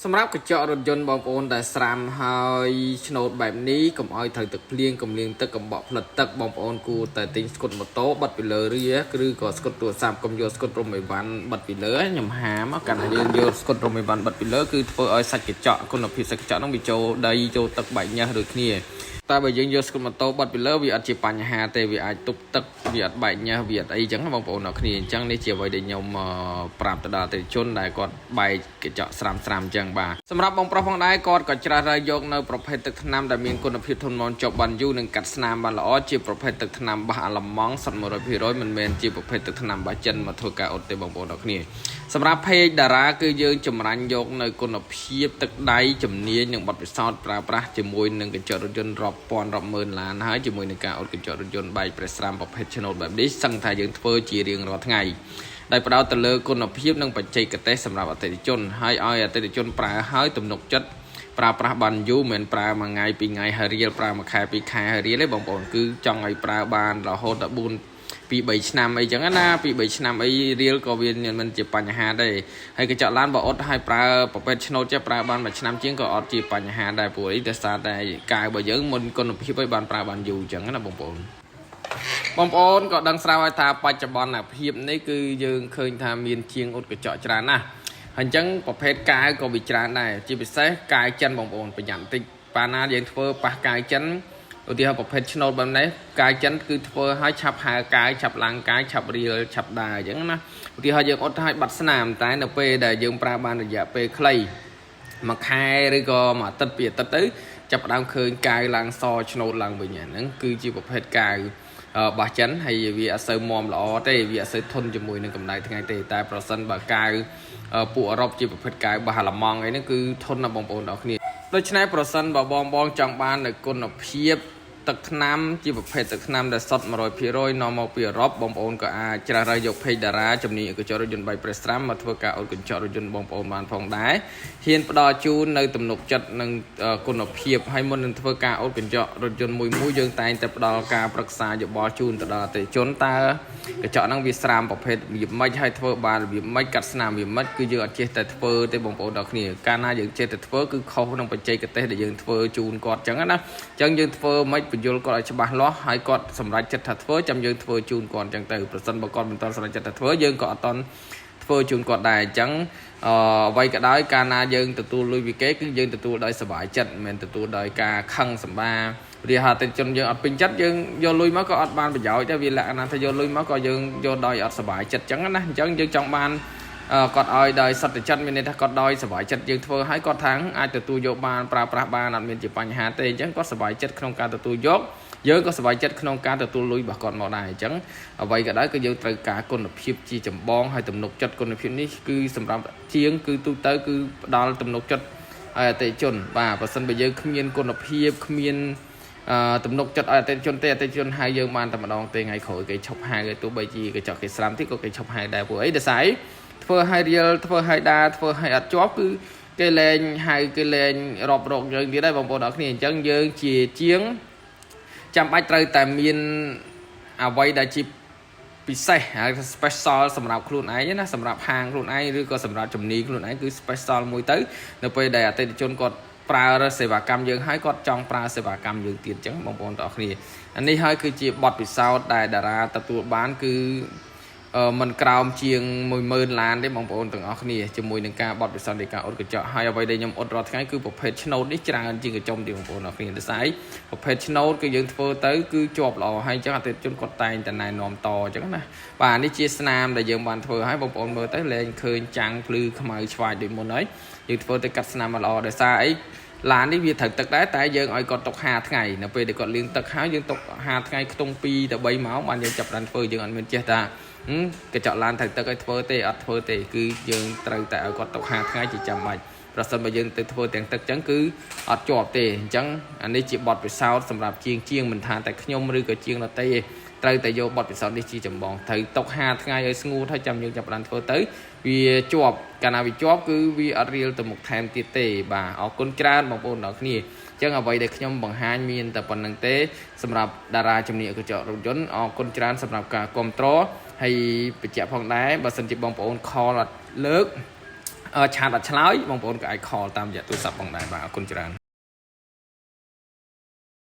សម្រាប់កញ្ចក់រថយន្តបងប្អូនដែលស្រាំហើយឆ្នូតបែបនេះកុំឲ្យត្រូវទឹកភ្លៀងកុំលាងទឹកកុំបក់ផ្លិតទឹកបងប្អូនគួរតែទិញស្កុតម៉ូតូបិទពីលើរាឬក៏ស្កុតទូរស័ព្ទកុំយកស្កុតរុំអីវ៉ាន់បិទពីលើខ្ញុំហាមកាលណាយើងយកស្កុតរុំអីវ៉ាន់បិទពីលើគឺធ្វើឲ្យសាច់កញ្ចក់គុណភាពសាច់កញ្ចក់ហ្នឹងវាចូលដីចូលទឹកបែកញើសដូចគ្នាតែបើយើងយកស្កុតម៉ូតូបិទពីលើវាអត់ជាបញ្ហាទេវាអាចទប់ទឹកវាអត់បែកញើសវាអត់អីចឹងបងប្អូនអ្នកគ្នាអញ្ចឹងនេះជាអ្វីដែលខ្ញុំប្រាប់ទៅដល់អតិថិជនដែលគាត់បែកកញ្ចក់ស្រាំស្រាំចឹងបាទសម្រាប់បងប្រុសផងដែរគាត់ក៏ច្រាស់រើយកនៅប្រភេទទឹកថ្នាំដែលមានគុណភាពធន់មាំជាប់បានយូរនិងកាត់ស្នាមបានល្អជាប្រភេទទឹកថ្នាំបាសអាឡម៉ង់សុទ្ធ100%មិនមែនជាប្រភេទទឹកថ្នាំបាសចិនមកធ្វើការអត់ទេបងប្អូនអ្នកគ្នាសម្រាប់ page តារាគឺយើងចម្រាញ់យកនៅគុណភាពទឹកដៃជំនាញនិងបទពិសោធន៍ប្រើប្រាស់ជាមួយនឹងកញ្ចក់រថយន្តរាប់ពាន់រាប់ម៉ឺនឡានហើយជាមួយនឹងការអត់កញ្ចក់រថយន្តបែកប្រេះស្រាមប្រភេទឆ្នូតបែបនេះសឹងថាយើងធ្វើជារៀងរាល់ថ្ងៃដែលផ្ដោតទៅលើគុណភាពនិងបច្ចេកទេសសម្រាប់អតិថិជនហើយឲ្យអតិថិជនប្រើហើយទំនុកចិត្តប្រើប្រាស់បានយូរមិនមែនប្រើមួយថ្ងៃពីរថ្ងៃហើយរៀលប្រើមួយខែពីរខែហើយរៀលទេបងប្អូនគឺចង់ឲ្យប្រើបានរហូតដល់4 ពី3ឆ្នាំអីចឹងណាពី3ឆ្នាំអីរៀលក៏វាមិនជាបញ្ហាដែរហើយកញ្ចក់ឡានបើអត់ឲ្យប្រើប្រភេទឆ្នូតចេះប្រើបានមួយឆ្នាំជាងក៏អត់ជាបញ្ហាដែរព្រោះអីដោយសារតែកាវរបស់យើងមុនគុណភាពឲ្យបានប្រើបានយូរចឹងណាបងប្អូនបងប្អូនក៏ដឹងស្រាប់ហើយថាបច្ចុប្បន្នភាពនេះគឺយើងឃើញថាមានជាងអ៊ុតកញ្ចក់ច្រើនណាស់ហើយអញ្ចឹងប្រភេទកាវក៏វាច្រើនដែរជាពិសេសកាវចិនបងប្អូនប្រយ័ត្នបន្តិចប៉ាណាយើងធ្វើប៉ះកាវចិនឧទាហរណ៍ប្រភេទឆ្នូតបែបនេះកាវចិនគឺធ្វើឲ្យឆាប់ហើកាវឆាប់ឡើងកាវឆាប់រៀលឆាប់ដើរអញ្ចឹងណាឧទាហរណ៍យើងអត់ឲ្យបាត់ស្នាមតែនៅពេលដែលយើងប្រើបានរយៈពេលខ្លីមួយខែឬក៏មួយអាទិត្យពីរអាទិត្យទៅចាប់ផ្ដើមឃើញកាវឡើងសឆ្នូតឡើងវិញហ្នឹងគឺជាប្រភេទកាវបាសចិនហើយវាអត់សូវមាំល្អទេវាអត់សូវធន់ជាមួយនឹងកម្ដៅថ្ងៃទេតែប្រសិនបើកាវពួកអឺរ៉ុបជាប្រភេទកាវបាសអាឡម៉ង់អីហ្នឹងគឺធន់ណាស់បងប្អូនទាំងអស់គ្នាដូច្នេះប្រសិនបើបងបងចង់បាននៅគុណភាពទឹកថ្នាំជាប្រភេទទឹកថ្នាំដែលសុទ្ធ100%នាំមកពីអឺរ៉ុបបងប្អូនក៏អាចជ្រើសរើសយក page តារាជំនាញកញ្ចក់រថយន្តបែបប្រេស្ត្រាំមកធ្វើការអ៊ុតកញ្ចក់រថយន្តបងប្អូនបានផងដែរហ៊ានផ្ដល់ជូននៅទំនុកចិត្តនិងគុណភាពហើយមុននឹងធ្វើការអ៊ុតកញ្ចក់រថយន្តមួយមួយយើងតែងតែផ្ដល់ការប្រឹក្សាយោបល់ជូនទៅដល់អតិថិជនតើកញ្ចក់ហ្នឹងវាស្រាមប្រភេទរបៀបម៉េចហើយធ្វើបានរបៀបម៉េចកាត់ស្នាមរបៀបម៉េចគឺយើងអត់ចេះតែធ្វើទេបងប្អូនដល់គ្នាកាលណាយើងចេះតែធ្វើគឺខុសក្នុងបច្ចេកទេសដែលយើងធ្វើជូនគាត់អញ្ចឹងណាអញ្ចឹងយើងធ្វើម៉េចបញ្យល់គាត់ឲ្យច្បាស់លាស់ហើយគាត់សម្រេចចិត្តថាធ្វើចាំយើងធ្វើជូនគាត់អញ្ចឹងទៅប្រសិនបើគាត់មិនទាន់សម្រេចចិត្តថាធ្វើយើងក៏អត់ទាន់ធ្វើជូនគាត់ដែរអញ្ចឹងអឺអ្វីក៏ដោយកាលណាយើងទទួលលុយពីគេគឺយើងទទួលដោយសប្បាយចិត្តមិនមែនទទួលដោយការខឹងសម្បារាហតិជនយើងអត់ពេញចិត្តយើងយកលុយមកក៏អត់បានប្រយោជន៍ដែរវាលក្ខណៈថាយកលុយមកក៏យើងយកដោយអត់សប្បាយចិត្តអញ្ចឹងណាអញ្ចឹងយើងចង់បានគាត់ឲ្យដោយសត្វចិត្តមានន័យថាគាត់ដោយសប្បាយចិត្តយើងធ្វើឲ្យគាត់ថាអាចទទួលយកបានប្រើប្រាស់បានអត់មានជាបញ្ហាទេអញ្ចឹងគាត់សប្បាយចិត្តក្នុងការទទួលយកយើងក៏សប្បាយចិត្តក្នុងការទទួលលុយរបស់គាត់មកដែរអញ្ចឹងអ្វីក៏ដោយគឺយើងត្រូវការគុណភាពជាចម្បងហើយទំនុកចិត្តគុណភាពនេះគឺសម្រាប់ជាងគឺទូទៅគឺផ្ដល់ទំនុកចិត្តឲ្យអតិថិជនបាទបើសិនបើយើងគ្មានគុណភាពគ្មានអឺទំនុកចិត្តឲ្យអតិថិជនទេអតិថិជនហៅយើងបានតែម្ដងទេថ្ងៃក្រោយគេឈប់ហៅគេទោះបីជាកញ្ចក់គេស្រាំទៀតក៏គេឈប់ហៅដែរព្រោះអីដោយសារអីធ្វើឲ្យរៀលធ្វើឲ្យដាធ្វើឲ្យអត់ជាប់គឺគេលែងហៅគេលែងរាប់រកយើងទៀតដែរបងប្អូនអរគ្នាអញ្ចឹងយើងជាជាងចាំបាច់ត្រូវតែមានអ្វីដែលជាពិសេសហៅថា special សម្រាប់ខ្លួនឯងណាសម្រាប់ហាងខ្លួនឯងឬក៏សម្រាប់ជំនាញខ្លួនឯងគឺ special មួយទៅនៅពេលដែលអតិថិជនគាត់ប្រើសេវាកម្មយើងហើយគាត់ចង់ប្រើសេវាកម្មយើងទៀតអញ្ចឹងបងប្អូនទាំងអស់គ្នាអានេះហើយគឺជាបទពិសោធន៍ដែលតារាទទួលបានគឺមិនក្រោមជាង10000ឡានទេបងប្អូនទាំងអស់គ្នាជាមួយនឹងការបទពិសោធន៍នៃការអ៊ុតកញ្ចក់ហើយអ្វីដែលខ្ញុំអ៊ុតរាល់ថ្ងៃគឺប្រភេទឆ្នូតនេះច្រើនជាងកញ្ចុំទៀតបងប្អូនទាំងអស់គ្នាដោយសារប្រភេទឆ្នូតគឺយើងធ្វើទៅគឺជាប់ល្អហើយអញ្ចឹងអតិថិជនគាត់តែងតែណែនាំតអញ្ចឹងណាបាទនេះជាស្នាមដែលយើងបានធ្វើហើយបងប្អូនមើលទៅលែងឃើញចាំងភ្លឺខ្មៅឆ្វាយដូចមុនហើយយើងធ្វើទៅកាត់ស្នាមមកល្អដោយសារអីឡាននេះវាត្រូវទឹកដែរតែយើងឲ្យគាត់ទុក5ថ្ងៃនៅពេលដែលគាត់លាងទឹកហើយយើងទុក5ថ្ងៃខ្ទង់2ទៅ3ម៉ោងបានយើងចាប់បានធ្វើយើងអត់មានចេះថាកញ្ចក់ឡានត្រូវទឹកឲ្យធ្វើទេអត់ធ្វើទេគឺយើងត្រូវតែឲ្យគាត់ទុក5ថ្ងៃជាចាំបាច់ប្រសិនបើយើងទៅធ្វើទាំងទឹកចឹងគឺអត់ជាប់ទេអញ្ចឹងអានេះជាបទពិសោធន៍សម្រាប់ជាងជាងមិនថាតែខ្ញុំឬក៏ជាងដទៃទេត្រូវតែយកបទពិសោធន៍នេះជាចម្បងត្រូវទុក5ថ្ងៃឲ្យស្ងួតហើយចាំយើងចាប់ផ្ដើមធ្វើទៅវាជាប់កាលណាវាជាប់គឺវាអត់រៀលទៅមុខថែមទៀតទេបាទអរគុណច្រើនបងប្អូនទាំងគ្នាអញ្ចឹងអ្វីដែលខ្ញុំបង្ហាញមានតែប៉ុណ្្នឹងទេសម្រាប់តារាជំនាញកញ្ចក់រថយន្តអរគុណច្រើនសម្រាប់ការគ្រប់គ្រងហើយបញ្ជាក់ផងដែរបើសិនជាបងប្អូន call អត់លើក chat អត់ឆ្លើយបងប្អូនក៏អាច call តាមរយៈទូរស័ព្ទផងដែរបាទអរគុណច្រើន។